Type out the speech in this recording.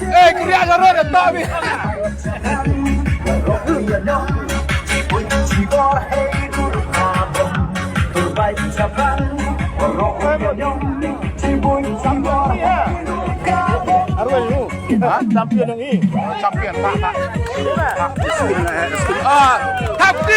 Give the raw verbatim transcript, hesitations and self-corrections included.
Eh, kriak ka rot, dah tak habis. Arwah lu. Ha? Champion yang ini. Champion, tak, tak. Tak, tak. Ah, tak, tak.